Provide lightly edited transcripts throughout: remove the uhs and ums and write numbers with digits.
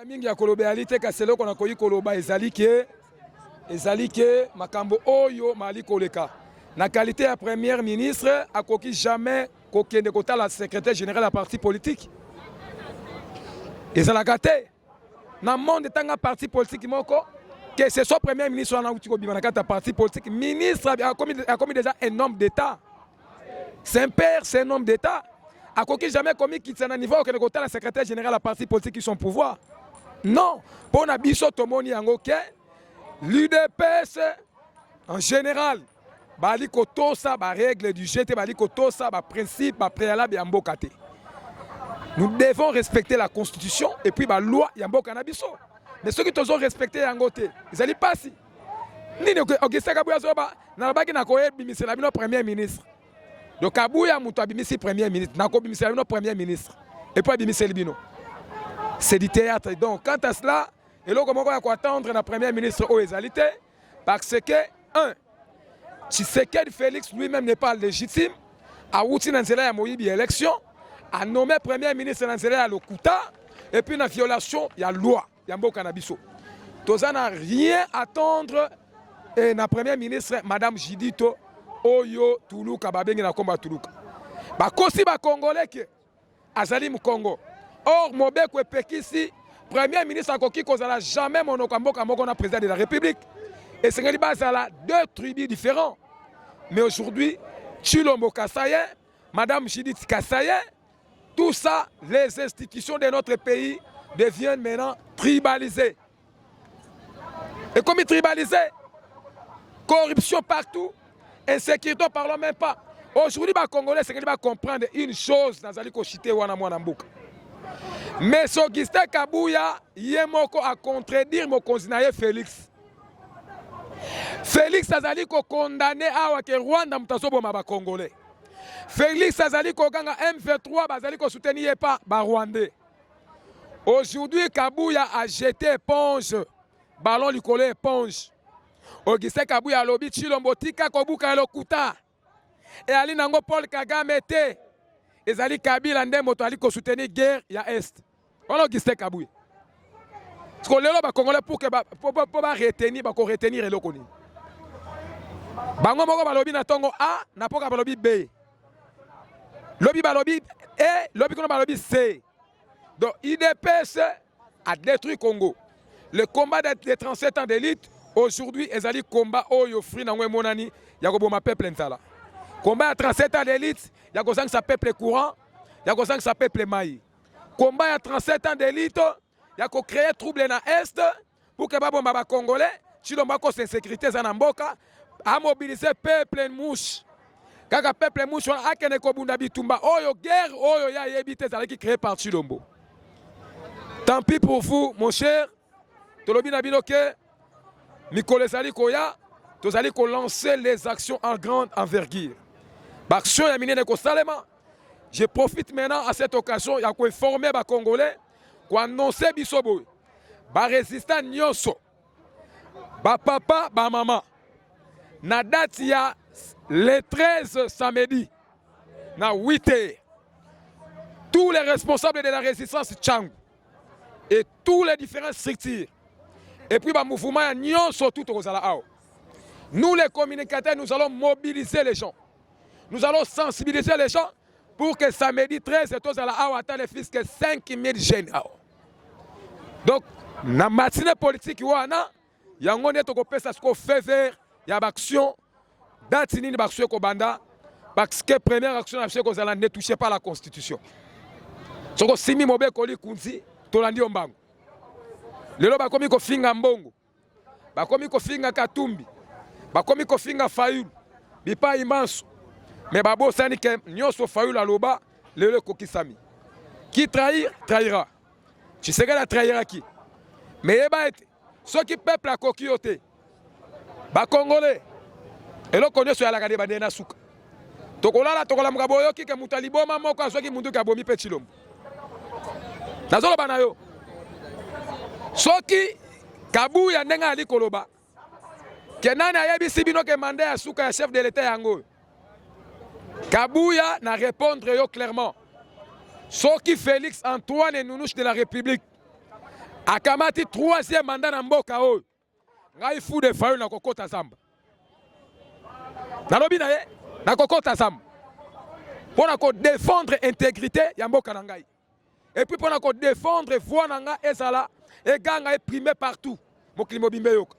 Mingi ya koloba ezali te, kasi eloko nakoki koloba ezali ke makambo oyo mali koleka na qualité ya premier ministre, akoki jamais kokende kotala secrétaire général ya parti politique. Ezalaka te na monde. Etanga parti politique moko, que ce soit premier ministre wana auti kobima na kati ya parti politique, ministre akomi déjà un homme d'État. C'est un père, c'est un homme d'État. Akoki jamais komikitisa na niveau okende kotala secrétaire général ya parti politique qui son pouvoir. Non, mpo na biso tomoni yango ke l'UDPS en général bali kotosa barègle du jeu te, bali kotosa baprincipe, bapréalable ya mboka te. Nous devons respecter la Constitution et puis baloi ya mboka na biso. Mais soki tozo respecter yango te, ezali mpasi. Nini Augustin Kabuya azoba? Nalobaki na koyebimisela bino premier ministre. Donc Kabuya moto abimisi premier ministre, nakobimisela bino premier ministre, et puis abimiseli bino. C'est du théâtre. Donc quant à cela, eloko moko ya koattendre na premier ministre oyo ezali te, parce que un Tshisekedi Félix lui-même n'est pas légitime. Awuti na nzela ya moyibi ya élection, anommé premier ministre na nzela ya lokuta et puis na violation ya loi ya mboka na biso. Toza na rien attendre e na premier ministre madame Judith oyo Tuluka, babengi na nkombo ya Tuluka. Bakosi Bakongole ke azali Mokongo. Or mobeko epekisi, premier ministre akoki kozala jamais monoko ya mboka moko na président de la République. Esengeli bazala deux tribus différents. Mais aujourd'hui, Tshilombo kasaïen, madame Judith kasaïen, tout ça, les institutions de notre pays deviennent maintenant tribalisées. Et comme tribalisé, corruption partout, insécurité, parlons même pas. Aujourd'hui, les Congolais, c'est qu'ils comprendre une chose, nazali koshite wana mwana mboka. Mais Augustin Kabuya, ye moko a contredire mokonzi na ye Félix. Félix azali kokondamner awa ke Rwanda moto azoboma Bacongolais. Félix azali kokanga M23, bazali kosoutenir ye pa Barwandais. Aujourd'hui, Kabuya a jeté éponge, ballon likolo éponge. Augustin Kabuya alobi: Tshilombo, tika kobuka lokuta. Eyali nango Paul Kagame te, ezali Kabila nde moto ali kosoutenir guerre ya Est. Wana Augustin Kabuya. Siko lelo Bacongolais, pour que po baretenir, bakoretenir eloko nini? Bango moko balobi na ntongo A, na mpoka balobi B, lobi balobi E, lobi kuna balobi C. Donc UDPS a détruit Congo. Le combat des 37 ans d'élite aujourd'hui ezali combat oyo fruit nango emonani ya koboma peuple nzala. Combat ya 37 ans d'élite ya kozangisa peuple courant, ya kozangisa peuple mai. Combat ya 37 ans d'élite ya kocréer trouble na Est pour que babomba Bacongolais. Tshilombo akosa insécurité eza na mboka, amobilize peuple mouche, kaka peuple mouche wana akende kobunda bitumba oyo, guerre oyo ye ayebi te ezalaki créé par Tshilombo. Tant pis pour vous, mon cher. Tolobi na bino ke mikolo ezali koya, tozali kolancer les actions en grande envergure, baaction ya minene ekosalema. Je profite maintenant à cette occasion ya koinformer Bacongolais, koannoncer biso boye: barésistant nyonso, bapapa, bamama, na date ya le 13, samedi, na 8 heures, tous les responsables de la résistance Tshangu et tous les différentes structures et puis bamouvement ya nyonso, tout tokozala awa. Nous les communicateurs, nous allons mobiliser les gens, nous allons sensibiliser les gens pour que samedi 13 tozala awa, ata ne fût-ce que 5000 jeunes awa. Donc na matinée politique wana, yango nde tokopesa sikoyo feu vert ya baaction, date nini baaction ekobanda, parce que première action na biso ekozala: ne touchez pas la Constitution. Soki osimi mobeko likunzi, tolandi yo mbango. Lelo bakomi kofinga Mbongo, bakomi kofinga Katumbi, bakomi kofinga Fayulu bipai manso, me babosani ke nyonso Fayulu aloba lelo ekokisami. Qui trahir trahira. Tshisekedi atrahiraki, me yeba ete soki peuple akoki yo te. Bakongole, eloko nyonso eyalaka nde bandee na suka. Tokolala, tokolamuka, boyoki ke moto aliboma moko azwaki munduki, abomi mpe Tshilombo. Nazoloba na yo, soki Kabuya ndenge ali koloba ke nani ayebisi bino ke mandat ya suka ya chef de l'État yango oyo, Kabuya na répondre yo clairement: soki Félix Antoine Nunouche de la République Akamati troisième mandat na mboka oyo. Ngai fou de Fayulu nakokota zamba. Nalobi na ye nakokota zamba mpo na kodefendre intégrité ya mboka na ngai et puis mpo na kodefendre voix na ngai ezala eganga eprime partout mokili mobimba eyoka.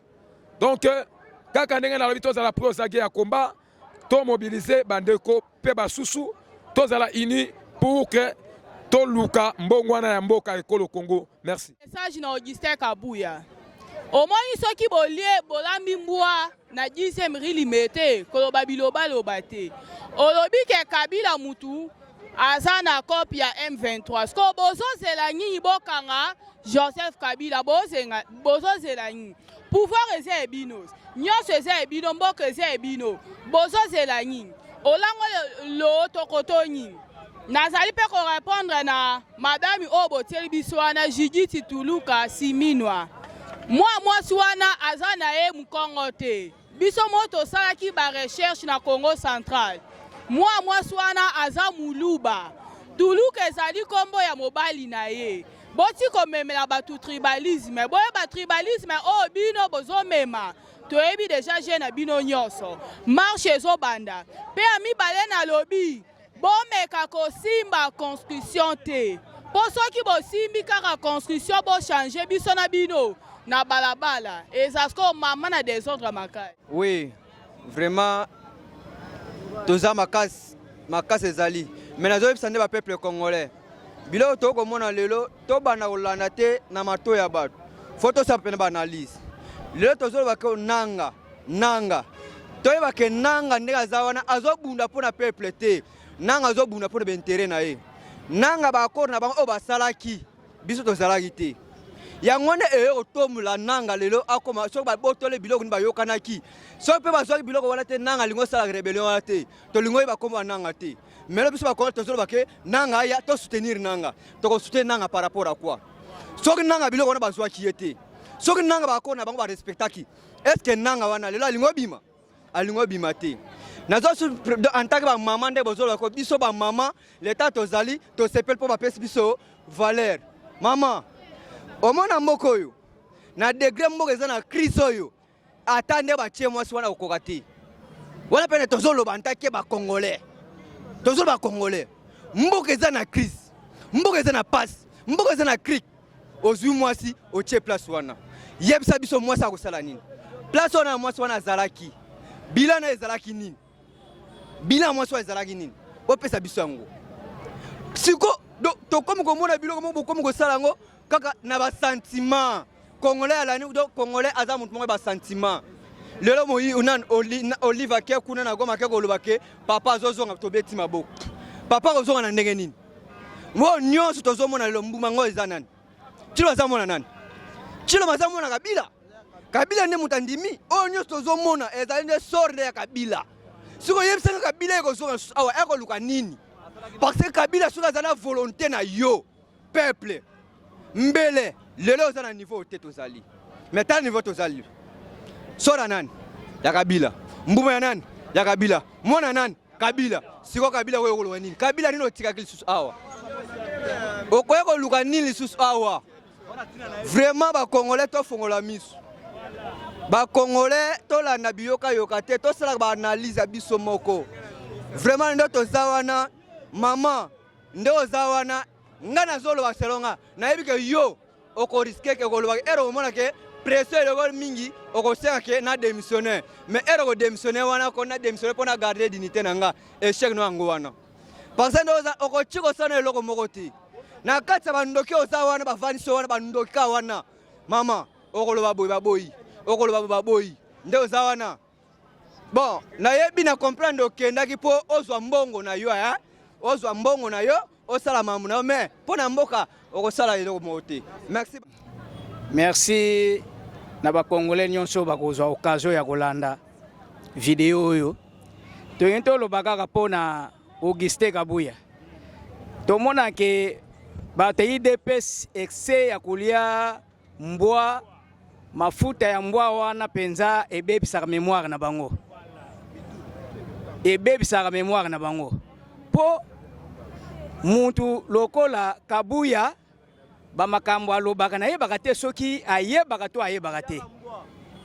Donc euh, kaka ndenge nalobi tozala prêt aux aguets ya combat, to mobiliser bandeko mpe basusu, tozala unis pour que toluka mbongwana ya mboka ekolo Congo. Merci. Message na Augustin Kabuya. Omoni soki bolie bolambi mbwa na 10e rue Limete koloba bilobaloba te. Olobi ke Kabila mutu aza na cope ya M23. Siko bozozela nini bokanga Joseph Kabila bozenga bozozela nini? Pouvoir eza ya bino. Nyonso eza ya bino, mboka eza ya bino. Bozozela nini? Olango lo tokoto nini? Nazali mpe korepondre na madame oyo botieli biso wana Judith Tuluka Siminwa. Mwa mwasi wana aza na ye mokongo te. Biso mo tosalaki ba recherche na Congo central. Mwa mwasi wana aza muluba. Tuluka ezali kombo ya mobali na ye. Boti komemela bato tribalisme. Boyeba tribalisme oyo bino bozomema. Toyebi deja jeu na bino nyonso. Marche ezobanda. Pe ya mibale nalobi bomeka kosimba constitution te. Po soki bosimbi kaka constitution bo changer biso na bino na balabala. Eza sikoyo mama na desordre makasi. Oui, vraiment toza makasi, makasi ezali. Mais nazoyebisa nde ba peuple congolais biloko tokomona lelo tobanda kolanda te na mato ya bato, fo tosala mpena baanalyse. Lelo tozoloba ke nanga nanga, toyeba ke nanga ndenge aza wana azobunda mpo na peuple te, nanga azobunda mpo na baintere na ye. Nanga baakord na bango oyo basalaki biso tozalaki te, yango nde eye kotombola nanga lelo akoma. Soki babotoli biloko nini bayokanaki, soki mpe bazwaki biloko wana te, nanga alingi osala rebellion wana te, tolingi oyeba kombo ya nanga te. Melo biso bakongo tozoloba ke nanga aya to soutenir nanga, toko soutenir nanga par rapport à quoi? Soki nanga biloko wana bazwaki ye te, soki nanga bakoko na bango barespectaki, est ce que nanga wana lelo alingi obima? Alingi obima te. Nazo en tant que ba mama nde bozoloba ko biso ba mama leta tozali tosepeli mpo bapesi biso valeur. Mama, omona mboka oyo na degre mboka eza na crise oyo, ata nde batie mwasi wana kokoka te. Wana pene tozoloba ntake ba congolais, tozoloba congolais, mboka eza na crise, mboka eza na pasi, mboka eza na crique. Ozwi mwasi otie place wana, yebisa biso mwasi akosala nini place wana? Mwasi wana azalaki bilan na ezalaki nini? Bilan mwasi wana ezalaki nini? Bopesa biso yango siko. Tokomi komona biloko moko bokomi kosala yango kaka na basentiment. Congolais alani, donc congolais aza moto moko ya basentiment. Lelo moyi nani Olive ake kuna na Goma, ake koloba ke papa azozonga, tobeti maboko. Papa akozonga na ndenge nini? Oyo nyonso tozomona lelo, mbuma ngo eza nani? Tshilo aza mwana nani? Tshilo aza mwana Kabila. Kabila nde moto andimi oyo nyonso tozomona, ezali nde sort nde ya Kabila. Soki oyebisaka Kabila ekozonga awa, ekoluka nini? Parce que Kabila soki aza na volonté na yo peuple, mbele lelo oza na niveau te tozali. Mais tala niveau tozali, sora nani? Ya Kabila. Mbuma ya nani? Ya Kabila. Mwana nani? Kabila. Siko Kabila oyo okoloba nini? Kabila nini otikaki lisusu awa? Okoya koluka nini lisusu awa? Vraiment ba congolais tofongola miso. Ba congolais tolanda biyokayoka te, tosalaka ba analyse ya biso moko. Vraiment nde toza wana, mama nde oza wana, nga nazoloba selon nga, nayebi ke yo okoriske ke okoloba ere okomona ke pression eloko mingi, okosenga ke na démissionner. Mais ere okodémissionner wana, ko na démissionner mpo na garder dignité na nga, échec no yango wana, parce que nde okoki kosala eloko moko te na kati ya bandoki. Oza wana, bavandisi wana bandoki ka wana. Mama, okoloba boye baboyi, okoloba boye baboyi, nde oza wana. Bon, nayebi na comprendre, okendaki mpo ozwa mbongo na yo, eh? Ozwa mbongo na yo, osala mambo na yo, mais mpo na mboka okosala eloko moko te. Merci. Merci na bakongolais nyonso bakozwa occasion ya kolanda video oyo. Toyei toloba kaka mpo na Augustin Kabuya. Tomona ke bato ya UDPS, excès ya kolia mbwa, mafuta ya mbwa wana mpenza ebebisaka mémoire na bango, ebebisaka mémoire na bango, mpo mutu lokola Kabuya. Bamakambo alobaka nayebaka te soki ayebaka to ayebaka te.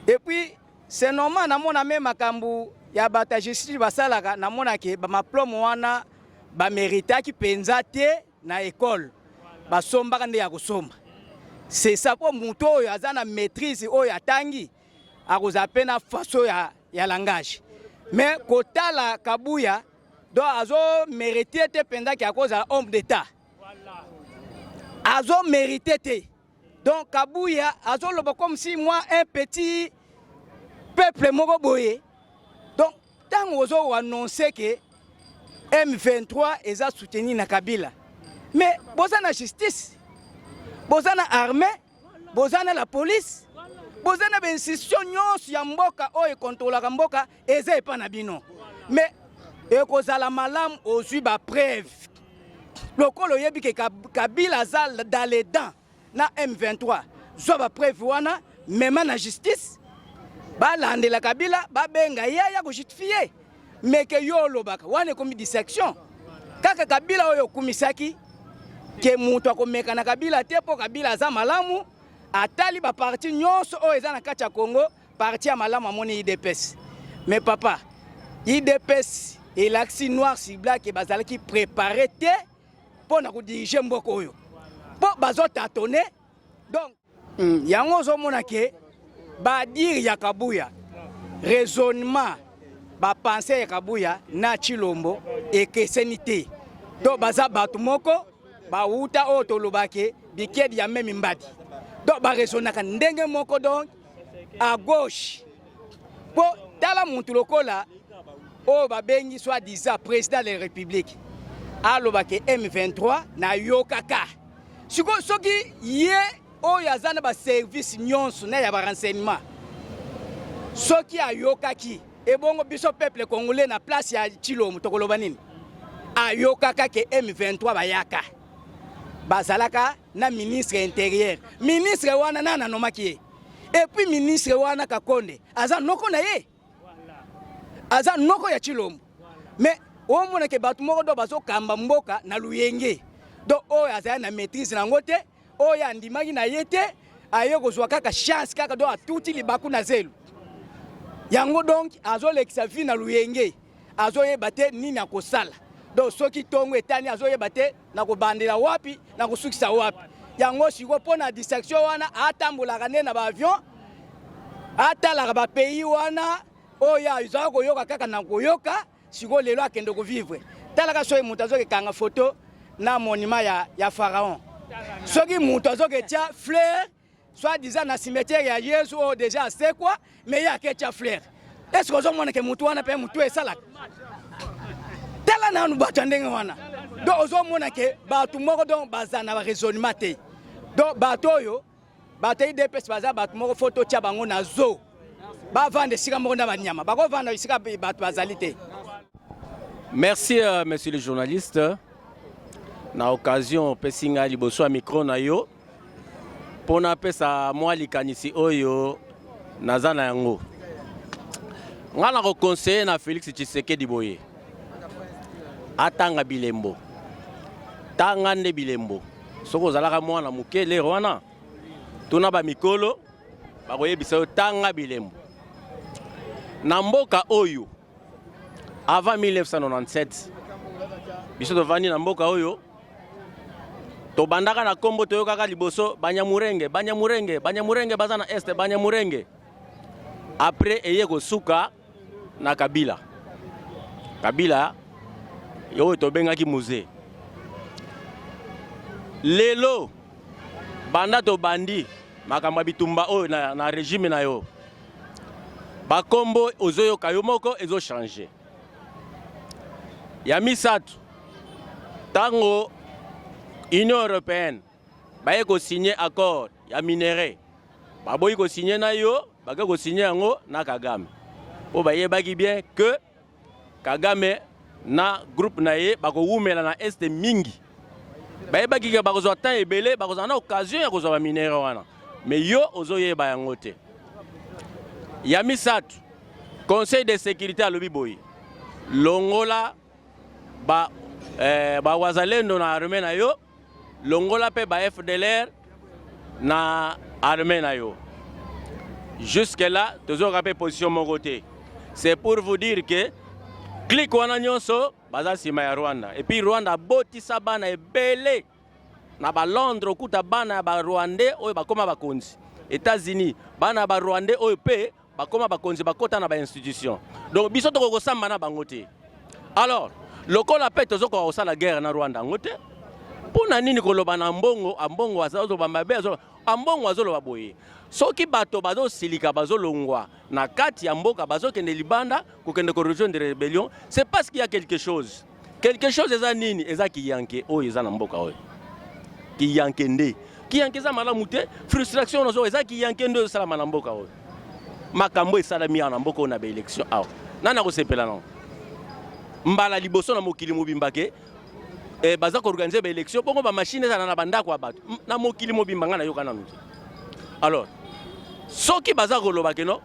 Et puis c'est normal namona me makambo ya bato ya justice basalaka, namona ke bamaplome wana bameritaki mpenza te na ekole, basombaka nde ya kosomba. C'est ça, mpo moto oyo aza na maîtrise oyo atangi akozala mpe na façon ya langage. Mais kotala Kabuya donc azo mérite te mpenza ke akozala homme d'état, azo mérite te. Donc Kabuya azoloba comme si moi un petit peuple moko boye. Donc ntango ozo annoncer ke M23 eza soutenu na Kabila, mais boza na justice, boza na armée, boza na la police, boza na bainstitution nyonso ya mboka oyo ekontrolaka mboka eza epa na bino. Mais ekozala malamu ozwi bapreuve lokola oyebi ke Kabila aza dans les dents na M23, zwa bapreuve wana, mema na justice, balandela Kabila, babenga ye aya kojustifie. Mais ke yo olobaka wana ekomi distraction. Kaka Kabila oyo okumisaki ke moto akomeka na Kabila te mpo Kabila aza malamu, atali baparti nyonso oyo eza na kati ya Congo, parti ya malamu amoni UDPS. Mais papa, UDPS elakisi noir sur blanc ke bazalaki préparé te mpo na kodirige mboka oyo, mpo bazotatone. Donc yango ozomona ke badire ya Kabuya, raisonnement bapense ya Kabuya na Tshilombo ekeseni te. Donc baza bato moko bawuta oyo tolobake bikedi ya meme mbadi, donc baraisonnaka ndenge moko, donc à gauche. Po tala mutu lokola oyo babengi soit disant président de la République alobake M23 nayokaka sikoyo, soki ye oyo aza na baservice nyonso na ya barenseignement, soki ayokaki, ebongo biso peuple congolais na place ya Tshilombo tokoloba nini? Ayokaka ke M23 bayaka, bazalaka na ministre intérieur. Ministre wana nani anomaki ye? Et puis ministre wana Kakonde aza noko na ye, aza noko ya Tshilombo. Mais omona ke bato moko do bazokamba mboka na luyenge, donc oyo azali na maîtrise nango te, oyo andimaki na ye te, aye kozwa kaka chance kaka, donc atuti libaku na zelo yango, donc azolekisa vie na luyenge, azoyeba te nini akosala. Donc soki ntongo etani, azoyeba te na kobandela wapi, na kosukisa wapi. Yango sikoyo mpo na distraction wana atambolaka nde na baavion, atalaka bapays wana oyo azalaka koyoka kaka na koyoka. Sikoyo lelo akende kovivre, talaka soki moto azokekanga foto na monument ya pharaon, soki moto azoketia fleur soit disant na cimetière ya Yesu oyo déjà asekwa, mais ye aketia fleur. Est ce que ozomona ke motu wana mpe motu esalaka? Tala nanu bato ya ndenge wana. Donc ozomona ke bato moko donc baza na baraisonnement te. Donc bato oyo, bato ya UDPS, baza bato moko fo totia bango na zoo, bavanda esika moko na banyama, bakovanda esika bato bazali te. Merci, monsieur le journaliste, na occasion opesi ngai liboso ya micro na yo mpo napesa mwa likanisi oyo naza na yango. Ngai na koconseiller na Félix Tshisekedi boye: atanga bilembo, tanga nde bilembo. Soki ozalaka mwana moke lero wana, tuna bamikolo, bakoyebisa yo: tanga bilembo. Na mboka oyo, avant 1997, biso tovandi na mboka oyo, tobandaka na nkombo toyokaka liboso Banyamurenge, Banyamurenge, Banyamurenge baza na Est, Banyamurenge. Après eye kosuka na Kabila, Kabila oyo tobengaki Mzee. Lelo banda tobandi makambo ya bitumba oyo na régime na yo, bakombo ozoyoka yo moko ezochange. Ya misato, ntango Union européenne baye kosigne accord ya minerai, baboyi kosigne na yo, bake kosigne yango na Kagame, mpo bayebaki bien que Kagame na groupe na ye bakowumela na Est mingi. Bayebaki ke bakozwa temps ebele, bakozala na occasion ya kozwa baminerai wana. Mais yo ozoyeba yango te. Ya misato, Conseil de sécurité alobi boye: longola ba wazalendo na armée na yo. Longola mpe ba FDLR na armée na yo. Jusque là tozoyoka mpe position moko te. C'est pour vous dire que clique wana nyonso baza nsima ya Rwanda. Et puis Rwanda abotisa bana ebele na ba Londres, okuta bana ya ba Rwandais oyo bakoma bakonzi. États-Unis, bana ya ba Rwandais oyo mpe bakoma bakonzi, bakota na ba institution. Donc biso tokoki kosamba na bango te. Alors lokola mpe tozokoka kosala guerre na Rwanda yango te, mpo na nini koloba na mbongo? Ambongo azoloba mabe, ambongo azoloba boye. Soki bato bazosilika, bazolongwa na kati ya mboka, bazokende libanda kokende korejoindre rébellion, c'est parce qu'il y a quelque chose. Quelque chose eza nini? Eza kiyanke oyo eza na mboka oyo. Kiyanke nde kiyanke eza malamu te. Frustration nazo eza kiyanke nde esalama na mboka oyo. Makambo esalami awa na mboka oyo na baélection awa, nani akosepela nango? Mbala liboso na mokili mobimba ke baza koorganiser baélection bongo, bamachine ezala na bandako ya bato na mokili mobimba, ngai nayoka nanu te. Alors soki baza koloba ke non,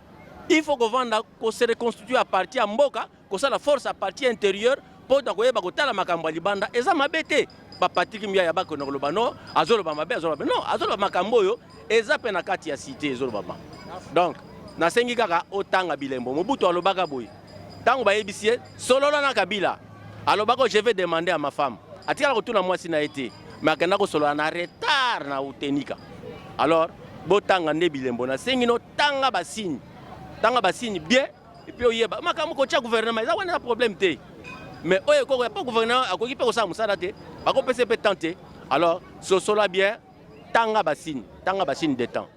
il faut kovanda kose reconstituer à partir ya mboka, kosala force à partir intérieure mpo na koyeba kotala makambo ya libanda, eza mabe te. Bapatrik Muyaya bakende koloba no, azoloba mabe, azoloba non, azoloba makambo oyo eza mpe na kati ya cité ezolobama. Donc nasengi kaka otanga bilembo. Mobutu alobaka boye ntango bayebisi ye solola na Kabila, alobaka: "Je vais demander à ma femme." Atikala kotuna mwasi na ye te, mais akenda kosolola na retard na utenika. Alors botanga nde bilembo. Nasengi no tanga basigne, tanga basigne bien et puis oyeba makambo. Kotia gouvernement eza wana, eza problème te, mais oyo ekoko mpo gouvernement akoki mpe kosala mosala te, bakopesa mpe temps te. Alors sosola bien, tanga basigne, tanga basigne de temps.